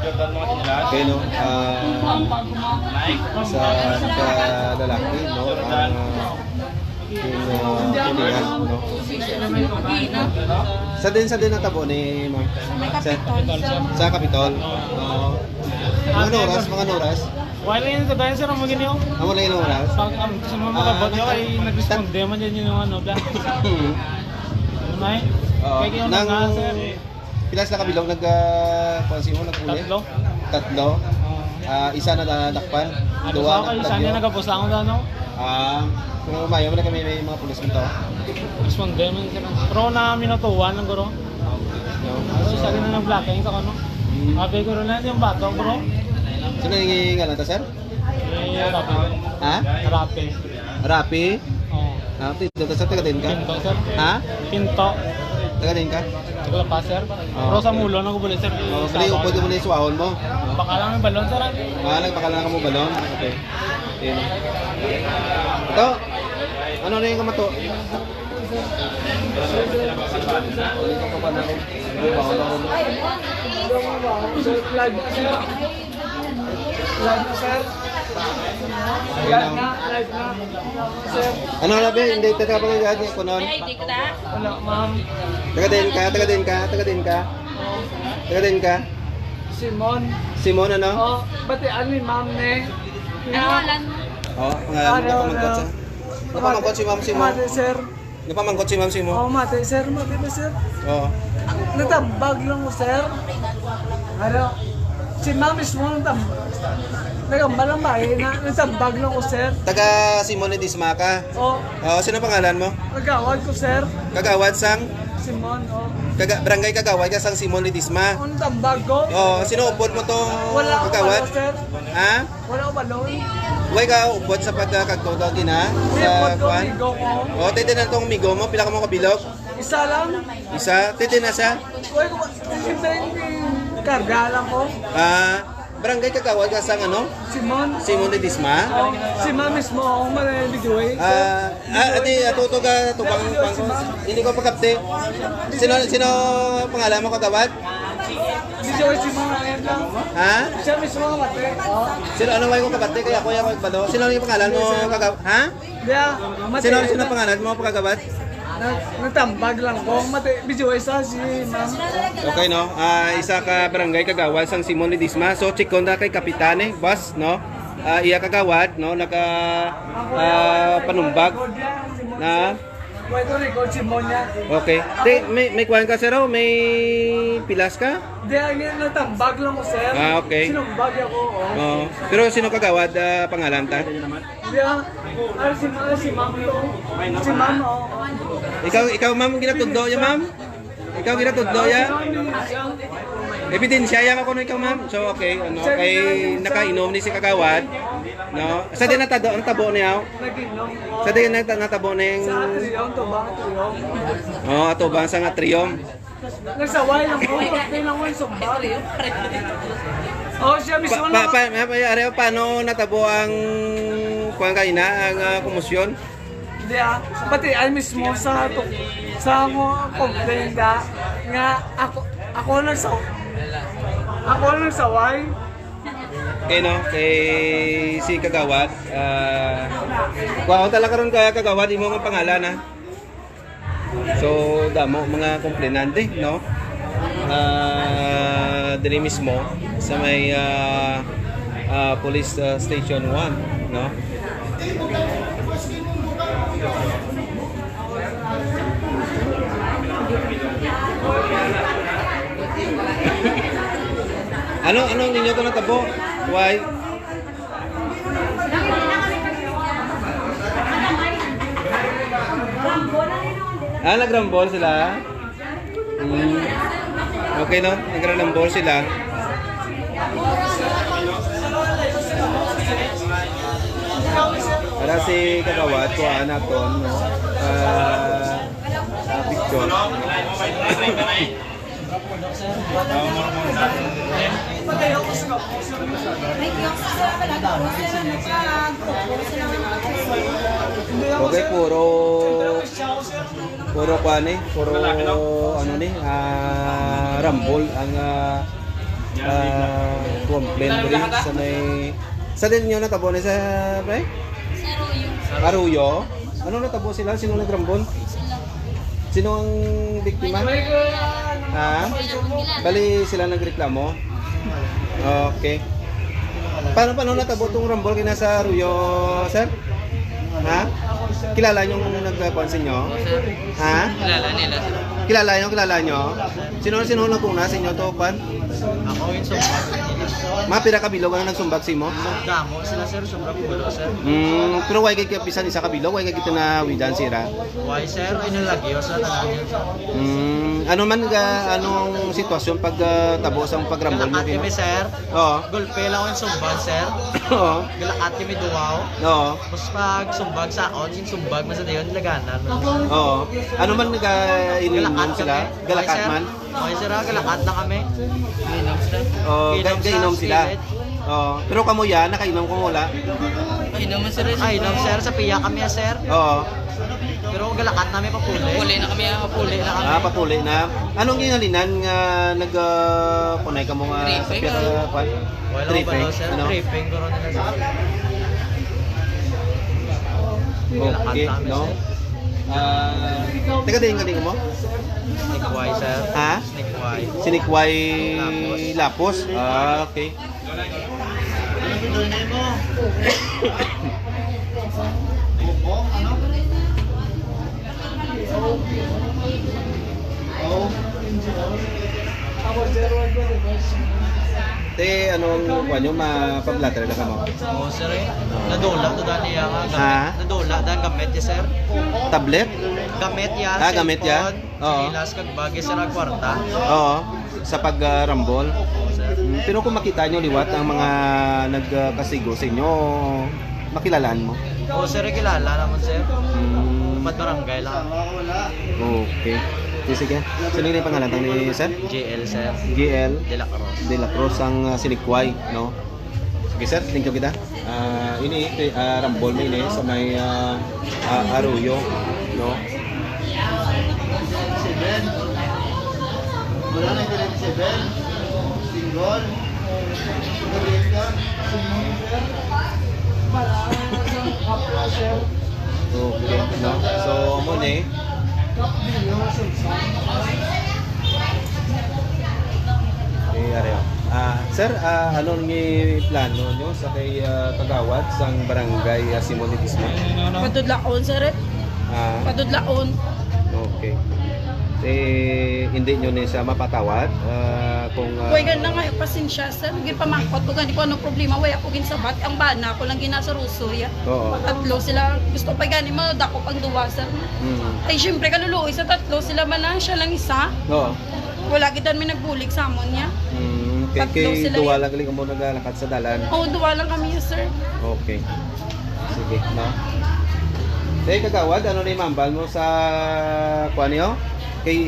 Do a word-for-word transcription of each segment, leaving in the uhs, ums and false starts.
Okay, no? Ah, sa, sa lalaki, no? Ang, ah, yung, ah, pilihan, no? Sa din, sa din natabo ni ma'am? Sa, sa Kapitol. Oo. Mga oras, mga oras. Wala yun sa tayo, sir, ang mga ginyo. Amo na yung oras. Pag ang sa mga Ah, kabot nyo nag- ay nag-responde man yan yung ano, bla. Hmm. Ano na eh? Oo. Kaya yung Nang mga, sir. Pila sila kabilog nag, ah, kuwan sa imo, nag-uli? Tatlo. Tatlo? Oo. Ah, isa na nadakpan? Ano Duwa sa na akin, isa niya nagapos lang ako na, no? Ah, pero mayo man na kami may mga pulis nito. Responde man sila. Pero na minutuan lang, guro. No? Ano, isa rin na nag-blocking sa ano? Hmm. Abi, guro, na yung bato, guro. Sino yung ngalan ta, sir? Eh, Rapi. Ha? Rapi. Rapi? Oo. Ah, Pinto, sir, taga din ka? Pinto, sir. Ha? Pinto. Taga din ka? Taga La Paz, sir. Ah, Pero sa okay. Mulo, nagubuli, sir. Oh, Sa kali, Sabang. Pwede mo na yung suwahon mo. Baka lang yung balon, sir, ah. Ah, nagpakala na ka mo balon? Okay. Yun. Ito, ano na yung kamato? Live na, sir. Live na, sir. Live na, live na. Sir. Ano na, be? Hindi, teka pa nga, kunon. Wala, ma'am. Taga din ka, taga din ka, taga din ka. Taga din ka. Simon. Simon, ano? Oh, batian ni ma'am ni. Ano ngalan mo? Oh, pangalan mo, Ano, pamangkot ano? sa. Napamangkot si ma'am, si ma'am. Mati, sir. Napamangkot si ma'am, si mo. Oh, mati, sir. Mati na, sir. Oo. Natambag lang ko, sir. Ano? Si ma'am mismo natambag. Nagambal ang bahay na natambag lang ko, sir. Taga Simon Ledesma ka? Oh, Oh, sino pangalan mo? Kagawad ko, sir. Kagawad sang? Simon, oh. Kaga, barangay Kagawad ka sang Simon Ledesma? Ang tambag ko. Oh, sino upod mo to, Wala akong Kagawad? Wala, sir. Ha? Wala ko balon. Way ka upod sa pagkakagtulog, ina? May Sa upod ko, kwan? Amigo ko. O, tete na tong amigo mo. Pila ka mo kabilog? Isa lang. Isa? Tete na sa? Way ko, siyempre, karga lang ko. Ah, barangay Kagawad ka sang ano? Simon. Simon Ledesma? Oh, si ma'am mismo, ako man ay video eh. Ah, ah, ate, ato to ka, tubang, bangko. Hindi ko pagkapte. Sino, sino pangalan mo, Kagawad? Video eh, si ma'am, ayan lang. Ha? Siya mismo ang mati. Oh. Sino, ano, way ko kapatid? Kaya ako yung magbalo. Sino yung pangalan mo, Kagawad? Ha? Yeah, mati. Sino, sino pangalan mo, Kagawad? Na, natambag lang ko. Mati, video isa si ma'am. Okay, no? Ah, isa ka barangay Kagawad sang Simon Ledesma. So, check ko na kay Kapitane, boss, no? Ah, iya Kagawad, no? Naka, ah, panumbag na. Wait, record si Monya. Okay. Te, may, may kuwan ka, sir, oh? May pilas ka? Di, ang yun, natambag lang ko, sir. Ah, okay. Sinumbag ako, oh. Oo. Pero sino Kagawad, ah, pangalan ta? Di, ah, ano si, ano si ma'am to? Si ma'am, oh. Ikaw, ikaw, ma'am, ginatudlo ya, ma'am? Ikaw ginatudlo ya? Ebidensya ya nga kuno ikaw, ma'am. So, okay, ano, kay nakainom ni si Kagawad, no? Sa din natado, natabo niya, oh. Sa din nata-, natabo ning Sa atrium, tubang atrium. Oh, atubang sa atrium. Nagsaway lang ko, pagpin lang ko yung sumba. Oh, siya mismo Pa, pa, lang. pa, pa, pa, paano natabo ang, kuwan ka ina, ang, ah, komosyon? Hindi, ah. Pati ay mismo sa to, sa mo complain da nga ako, ako lang sa, ako lang saway. Okay, no? Kay si Kagawad, ah, kuhaon talaga ron kaya Kagawad, imo nga pangalan, ha? So, damo mga komplainante, no? Ah, diri mismo sa may, ah, ah, Police, ah, Station one, no? Ano, ano ninyo to natabo? Why? Ah, nagrambol sila? Mm. Okay, no? Nagrambol sila. Para si Kagawad, kuhaan naton, no? Ah, ah, picture. Okay, puro, puro kuan ni, puro ano ni, ah, rambol ang, ah, Ah, complaint diri sa may, sa din nyo natabo ni sa, pre? Sa Arroyo. Arroyo? Ano natabo sila? Sino nagrambol? Sila. Sino ang biktima? May Ha? Sila ang kilala. Bali sila nagreklamo? Okay. Paano, paano natabo tong rambol kina sa Arroyo, sir? Ha? Kilala yung nagkuhan sa inyo? Sir, Ha? Kilala nila, sir. Kilala nyo, kilala nyo? Sino, sino nagkuna sa inyo to, pan? Ako yung sumbag. Mga pira ka bilog ang nagsumbag sa imo? Damo sila, sir. Sobra pulo, sir. Mm, pero why kay bisan isa ka bilog, why kay kita na widan sira? Why, sir? Ay, nalagyo, sir. Nalagyo, sir. Mm, ano man ga, anong sitwasyon pag ah, tabo sa pagrambol mo Galakat kina? Kami, sir. Oo. Gulpe lang ang sumbag, sir. Oo. Galakat kami duwaw. Oo. Mas pag sumbag sa akon, yung sumbag man sa dayon, laganan. Oo. Ano man nag-inom Galakat sila? kami. Galakat Ay, sir. man? Okay, sir, ah, galakat na kami. Inom sila. Oh, Inom ga- sa gainom sila. Spirit. Oh, pero kamo ya, nakainom ko wala. Inom man sila. Ay, inom, sir, sa piya kami, ah, sir. Oo. Pero galakat na may papuli. Papuli na kami, ah. Papuli na kami. Ah, papuli na. Anong ginhalinan nga nag ah, punay kamo nga sa Tripping, piyat ah. Kwan? Wala ko Tripping, ba, sir? Ano? Tripping, guro nila, sir. Okay, Galakat na kami, no? sir. Ah, taga diin ka din mo? Snikway, sir. Ha? Snikway. Sinikway Lapos. Lapos. Ah, okay. Te, anong kuha nyo? Mapablatter na ka mo? Oo, sir, eh. Oo. Nadula to dali, ah, gamit. Ha? Nadula, dahil gamit niya, sir. Tablet? Gamit niya, Ah, gamit niya? cellphone. Oo. Chinelas kag bag, sir, ang kwarta. Oo, sa pag, ah, rambol. Sir. Mm, pero kung makita nyo liwat ang mga nagkasigo sa inyo, makilalaan mo? Oo, sir, kilala naman, sir. Mm. Upat barangay lang. Okay. Sige, sige. Sino yung pangalan tang ni sir? G L, sir. G L De La Cruz. De La Cruz ang, ah, sinikway, no? Sige, sir, thank you kita. Ah, ini, ah, rambol mi ini sa may, ah, ah, Arroyo, no? Seven. Wala na yung seven. Single. Gabriel ka. Okay, no? So, amo ni. Eh, ari, oh. Ah, sir, ah, ano ni plano nyo sa kay, ah, kagawad sang barangay, ah, Simon Ledesma? Patudlaon, sir, eh. Ah. Patudlaon. Okay. Eh, hindi nyo ni siya mapatawad, ah, kung, ah, Kuya, ganda nga, pasensya, sir. Gipamangkot ko gani kung ano problema, wala ko ginsabat. Ang bana ko lang ginasurusoy. Oo. Tatlo sila. Gusto pa gani, madakop ang duwa, sir. Mm. Ay, syempre, kaluluoy sa tatlo sila man lang, siya lang isa. Oo. Wala gid mi nagbulig sa amon niya. Mm, kay, Tatlo kay sila duwa yan. lang gali kamo nagalakat sa dalan. Oo, duwa lang kami, sir. Okay. Sige, no? Hey, kagawad, ano na yung mambal mo sa kuha niyo? Kay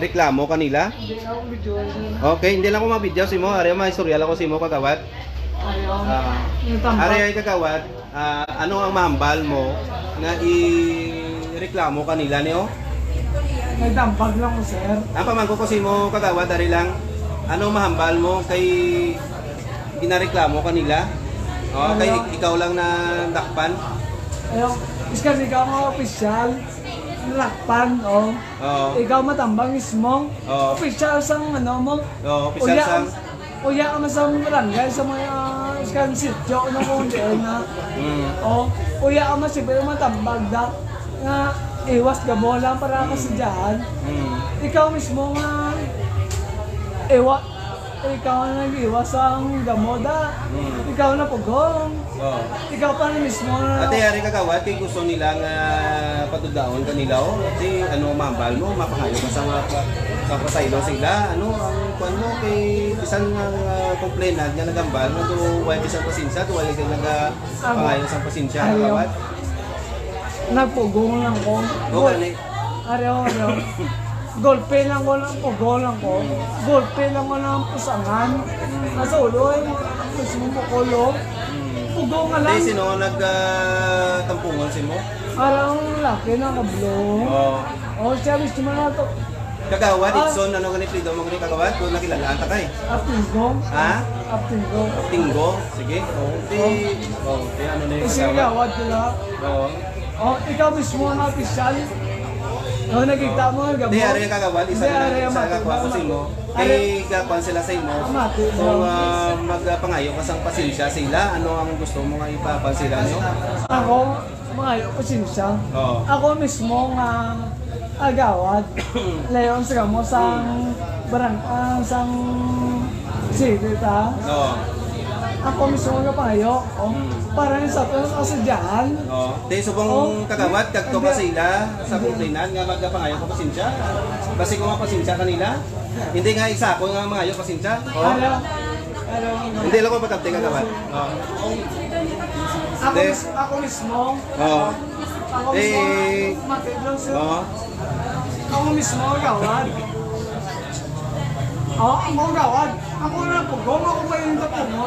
reklamo kanila? Okay, hindi lang ko ma-video si mo. Ari, may istorya lang ko si mo, kagawad. Ayaw. Ah, Yung tambak. Ari ay kagawad. Ah, ano ang mahambal mo nga ireklamo kanila niyo? May tambag lang ko, sir. Ang pamangko ko si mo, kagawad, ari lang. Ano ang mahambal mo kay ginareklamo kanila? Oh, Ano? kay ikaw lang na dakpan? Ayaw, is kasi ikaw mga opisyal, lakpan, oh. Oo. Ikaw matambang mismo. Oo. Opisyal sang ano mo. Oo, opisyal Uya, sang uya ka man sa barangay, sa mga, ah, sa sityo, ano kung diin na. Mm. Oh, uya ka man, siyempre, matambag da. Nga, iwas ka mo lang para Mm. kasadyahan. Mm. Ikaw mismo nga, iwa, ikaw ang nag-iwas sa damo da. Mm. Ikaw na pugong. Oo. Ikaw pa rin mismo na Ate, ari kagawad, kay gusto nila nga patudaon kanila, oh. Ate, ano, mambal mo, mapahayo ka sa mga, sa pasaylo sila. Ano, ang kwan mo, kay bisan nga, ah, complainant nga nagambal, nga do, wala bisan pasensya, do, wala ka naga, Amo. pangayo sa pasensya, Ayaw. kagawad. Nagpugong lang ko. O, gani. Areo, areo. Golpe lang ko lang, pugong lang ko. Golpe lang ko lang pusangan. Nasa ulo ay, gusto mo ko, lo? Pugong nga lang. Hindi, sino nag, ah, tampungan si mo? Arang laki na kablo. Oo. O, siya gusto mo na to. Kagawad, Edson, ano gani apelyido mo gani, Kagawad? Kung nakilalaan ta kay. Aptingo. Ha? Aptingo. Aptingo? Sige. Oh, di, oh, di ano na yung Kasi Kagawad? Kagawad nila. Oo. Oh, ikaw mismo ang opisyal. Oh, nakita mo ang Di, gamo. Ari ang Kagawad, isa Di, na, ari ang isa mati ka mo. Sa imo. Ari. Di, gakuan sila sa imo. Mati. Kung, ah, magpangayo ka sang pasensya sila, ano ang gusto mo nga ipapan sila, no? Ako, Maayo, pasensya. Oo. Ako mismo nga agawad, layon sa kamo sang Mm. barang-, ah, sang city ta. Oo. Ako mismo nga pangayo, oh, Mm. para sa to, sa sadyahan. Oo. Di, subong Oh. kagawad, kagto ka Hindi. sa ila, sa Hindi. kumplinan, nga magkapangayo ka pasensya. Basi ko nga pasensya kanila. Hindi nga isa ako nga mangayo pasensya. Oh. Ano? Ano? Hindi lang ko pagkabti ka, kagawad. Oh. Ako Hindi. mis-, ako mismo. Oo. Ako mismo, Eh. Mati, Bro, sir. Oo. Ako mismo, gawad. Oh, ako gawad. Ako na po, gawad ako pa yung tapong, bro.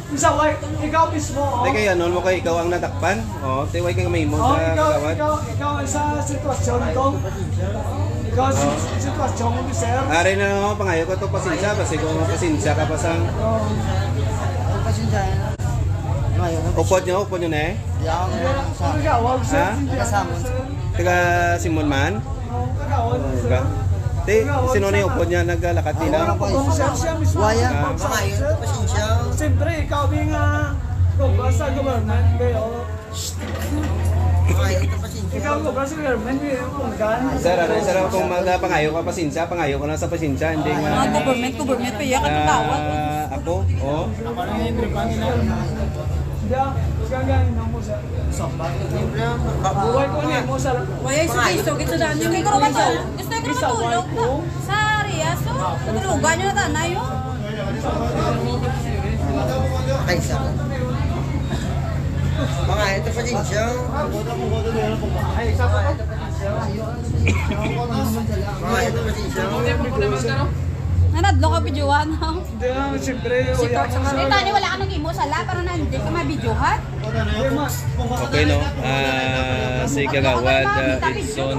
Isa, why? Ikaw mismo, oh. Hindi kaya, noon mo kay ikaw ang nadakpan? Oh, tiway kang mahimo Oh, sa ikaw, kagawad. ikaw, ikaw sa sitwasyon to. Ikaw sa Oh. sitwasyon mo, sir. Ari na, oh, pangayo ko to, pasensya. Basi ko mapasensya ka pa sa Oh. Pasensya na. Ngayon, Upod nyo, upod nyo na eh. Di ako sa Ang gawag, sir, Ha? hindi Taga ako, Samon. sir. Taga Simon man? Oo, taga Samon, sir. Ka? Te, Taga sino na yung Samon. upod niya naglakat Ako nila? lang po, Ako sir, siya mismo. Waya. Ah. Sa Samon, sir. Pasensya. Siyempre, ikaw, bing, ah, kung ba sa government, kayo. Ay, ito pa si Ikaw, kung ba sa government, kayo, kung gan. Sir, ano, sir, kung magpangayo ka pasensya, pangayo ko lang sa pasensya, hindi nga. Ah, government, government, kaya ka Ah, tawag. Ako? Oh. Hindi, ah, ikaw, gan, hindi mo, sir. Buhay ko niya mo sa Wala yung sugi-sugi sa daan yung Siguro ba to? Gusto ko Isa, matulog one, two. Sa Arias, oh. Natulugan nyo na tanay, oh. Ay, isa. Mga ito pa din siya. Mga ito pa din siya. Nanadlo ka, videohan, oh. Hindi, ah, siyempre, Si wala Coach, ko sa Tani, wala ka nang imo sala para na hindi ka mabidyohan. Okay, no? Ah, si Kagawad, ah, Edson.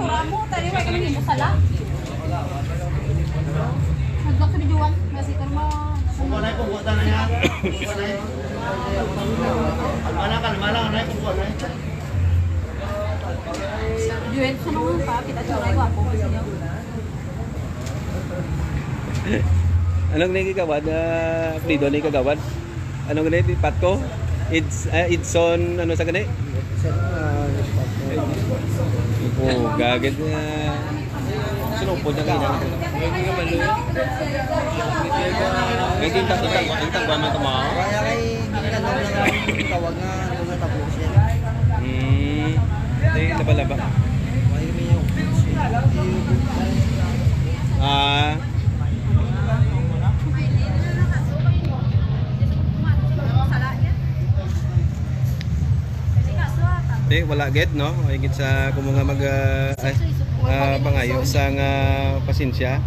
Anong ni Kagawad? Ah, apelyido ni Kagawad? Ano gani, Patco? Eds-, ah, Edson, ano sa gani? Sir, ah, Patco. Oh, gagad nga. Sinupod na kayo. Kaya kita, kita, kita, kita, kita, kita, Kaya kay ginikanan lang ang tawag nga, ano, nga tabo, sir. Hmm. Di, laba-laba. Kaya may yung Ah. Di, wala gid, no? Ay gid sa kung mga mag, ah, ay, ah, pangayo sa nga pasensya.